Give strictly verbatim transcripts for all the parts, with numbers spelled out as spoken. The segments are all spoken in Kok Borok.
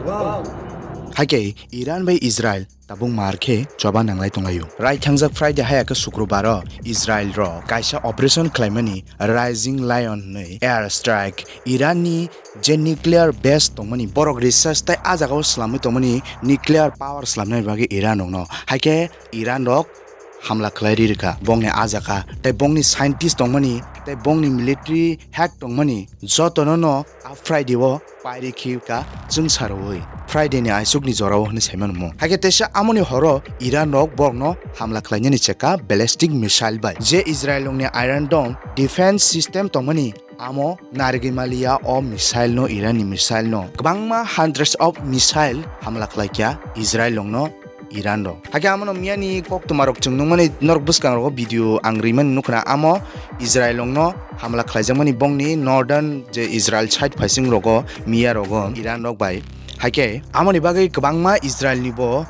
Haikhe Iran bai Israel tabuk mar khe choba nanglai tonglaio. Rai thangjak Friday haya khe Sukrubaro Israel rok kaisa operation khlaimani Rising Lion hwnwi air strike Iran ni je nuclear base tongmani borok research tai ah jagao slamwi tongmani nuclear power slamnani bagwi Iran rokno. Haikhe Iran rok hamla khlai ri rwkha bongni ah jaga tei bongni scientist tongmani tei bongni military head tongmani jotono no a Friday o pairi khi ka chwngsa rwui Friday ni aisuk ni jorao hwnwi saimano mo. Haikhe teisa amoni horo Iran rok borokno hamla khlainani cheka ballistic missile bai je Israel rokni Iron Dome defense system tongmani amo narigwi maliya o missile no Iran ni missile no kwbangma hundreds of missile hamla khlaikha Israel rokno Iran rok. Haikhe amono miyani koktwma rok chwng nukmani norok bwskang rogo video ang rimani nukhna amo Israel rokno hamla khlaijakmani bongni northern je Israel side phaising rogo miya rogo Iran rok bai. Haikhe amoni bagwi kwbangma Israel ni bo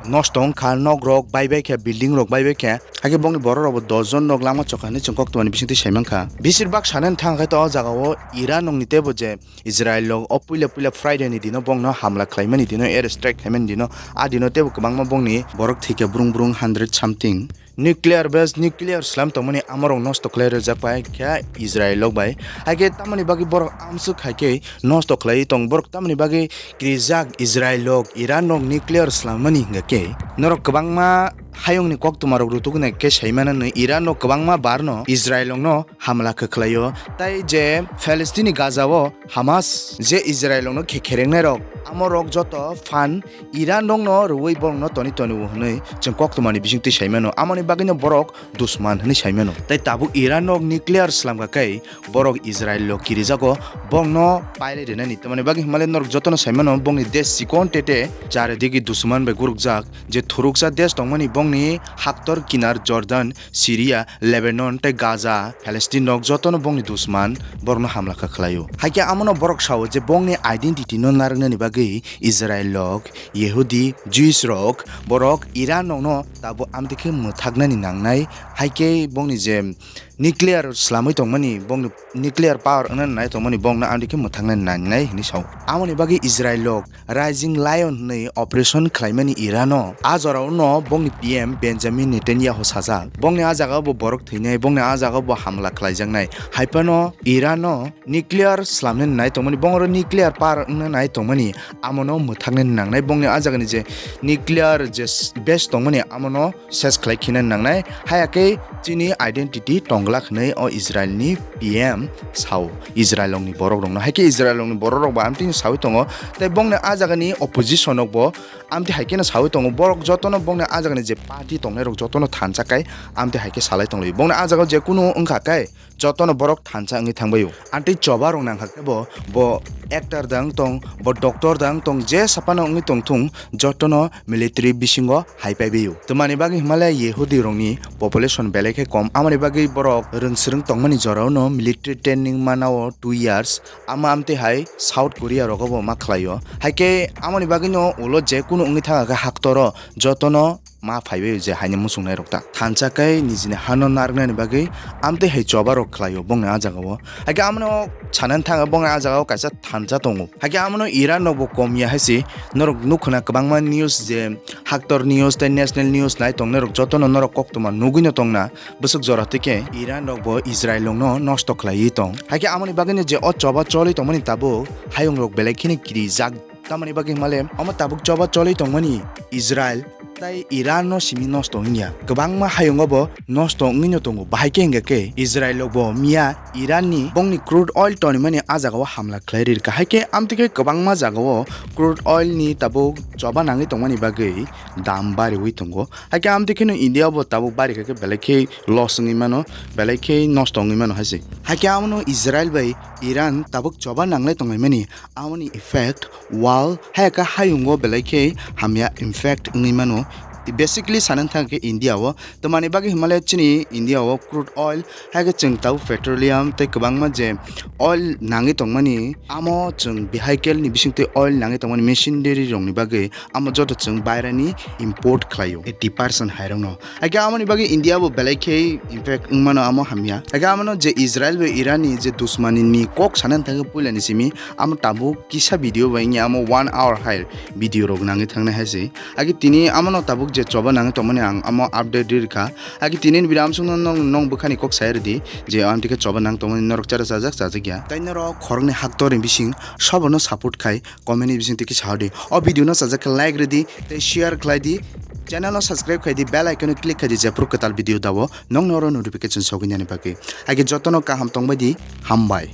nosto wngkha, nok rok baibai khe, building rok baibai khe. Haikhe bongni borok rok bo dos jon rok lama chokha hinwi chwng koktwma ni bisingtwi saimankha. Bisir bak sanani thang khe to o jagao Iran rokni teibo je Israel rok o puila puila Friday ni dino bongno hamla khlaimani dino, air strike khlaimani dino, a dino teibo kwbangma bongni borok thwikha brung brung hundred something. Nuclear base, nuclear slam tongmani amorok nosto khlai rwjak pai khe Israel rok bai. Haikhe tamoni bagwi borok amswk hai khe nosto khlaiwi tong, borok tamoni bagwi kirijak Israel rok, Iran rok nuclear slammani hingkha khe norok kwbangma hayungni koktwma rok rutuknai khe saimano nwi Iran rok kwbangma barno Israel rokno hamla khe khlaio. Tai je Palestine ni Gaza o Hamas je Israel rokno khe kherengnai rok, amo rok joto phan Iran rokno rwui borokno toni toni o hwnwi chwng koktwmani bisingtwi saimano. Amoni bagwino borok dusman hwnwi saimano. Tai tabuk Iran rok nuclear slamkha khe borok Israel rok kirijago, borokno pailai rwnani. Tamoni bagwi hwnmale norok jotono saimano bongni desh chikon tete charidigi dusman bai gurukjak, je thuruksa desh tongmani bongni haktor kinar Jordan, Syria, Lebanon tei Gaza, Palestine rok jotono bongni dusman, borokno hamla kha khlaio. Haikhe amono borok sao je bongni identity no narwknani bagwi Israel rok, Yehudi, Jews rok, borok Iran rokno tabuk amtwi khe mwthaknani nangnai, haikhe bongni je nuclear slamwi tongmani, bongni nuclear power wngna nai tongmani, bongno amtwi khe mwthaknani nangnai hinwi sao. Amoni bagwi Israel rok Rising Lion hwnwi operation khlaimani Irano. A jorao no bongni P M Benjamin Netanyahu sajak. Bongni a jagao bo borok thwinai, bongni a jagao bo hamla khlaijaknai. Haiphano Irano nuclear slamnani nai tongmani, bongoro nuclear power wngna nai tongmani, amono mwthaknani nangnai. Bongni a jagani je nuclear je s-, base tongmani, amono ses khlai khina nangnai, haya khe chini identity tonglak hwnwi o Israel ni P M sao Israel rokni borok rokno. Haikhe Israel rokni borok rok bo amtwino sawi tongo, tei bongni a jagani opposition rok bo amtwi haikhe no sawi tongo, borok jotono bongni a jagani je party tongnai rok jotono thansa kai amtwi haikhe salai tonglaio. Bongni a jaga je kunu wngkha kai jotono borok thansa wngwi thangbaio. Amtwi choba rok nangkha khe bo, bo actor da wng tong, bo doctor da wng tong, je saphano wngwi tong thung, jotono military bisingo hai paibaio. Twmani bagwi hwnmale Yehudi rokni population belai khe kom, amoni bagwi borok rwng swrwng tongmani jorao no military training manao two years, ama amtwi hai South Korea rogo bo ma khlaio. Haikhe amoni bagwi no ulo je kunu wngwi thangkha khe haktoro jotono ma phaibai je haino muchungnai rok ta. Thansa kai nijini hano narwknani bagwi amtwi hai choba rok khlaio bongni a jagao. Haikhe amono sanani thangkha bongni a jagao kaisa thansa tongo. Haikhe amono Iran rok bo kom ya hai se norok nukhuna kwbangma news je haktor news tei national news nai tongnai rok jotono norok koktwma nugwino tongna bwswk jora twi khe Iran rok bo Israel rokno nosto khlaiwi tong. Haikhe amoni bagwino je o choba choli tongmani tabuk hayung rok belai kheno kirijak. Tamoni bagwi hwnmale omo tabuk choba choli tongmani Israel tai Iran no simi nosto wngya. Kwbangma hayungo bo nosto wngwino tongo. Bahai khe hingkha khe Israel rok bo miya Iran ni bongni crude oil tonimani a jagao hamla khlai rirkha. Haikhe amtwi khe kwbangma jagao crude oil ni tabuk choba nangwi tongmani bagwi dam bariwi tongo. Haikhe amtwi kheno India bo tabuk bari kha khe belai khe loss wngwi mano, belai khe nosto wngwi mano hai se. Haikhe amono Israel bai Iran tabuk choba nanglai tonglaimani, amoni effect world hai khe hayungo belai khe hamya impact wngwi mano Basically sana thang khe India o, twmani bagwi himale chini India o crude oil, hai khe chwng tabuk petroleum tei kwbangma je oil nangwi tongmani, amo chwng vehicle ni bisingtwi oil nangwi tongmani machinery rokni bagwi amo joto chwng bairani import khlaio eighty percent hairokno. Hakhe amoni bagwi India bo belai khe impact wngmano amo hamya. Hakhe amono je Israel bai Iran ni je dusmani ni kok sana thang khe puilani simi amo tabuk kisa video bai wngya amo one hour hai video rok nangwi thangnai hai se. Agi tini amono tabuk je choba nang tongmani ang amo update ri rikha. Agi tini ni video amsong no nong, nong bwkhani kok sai rwdi je amtike choba nang tongmani norok chara chajak chajak ya. Tai norok khoroknwi haktor ni bising sobono support khai comment ni bising tiki sa hodi. O video no chajak khe like rwdi tei share khlai di. Channel no subscribe khai di, bell icon no click khai di, jephru kwtal video dao nong noro notification sogwi nani bagwi. Agi jotono kaham tongbai di, hambai.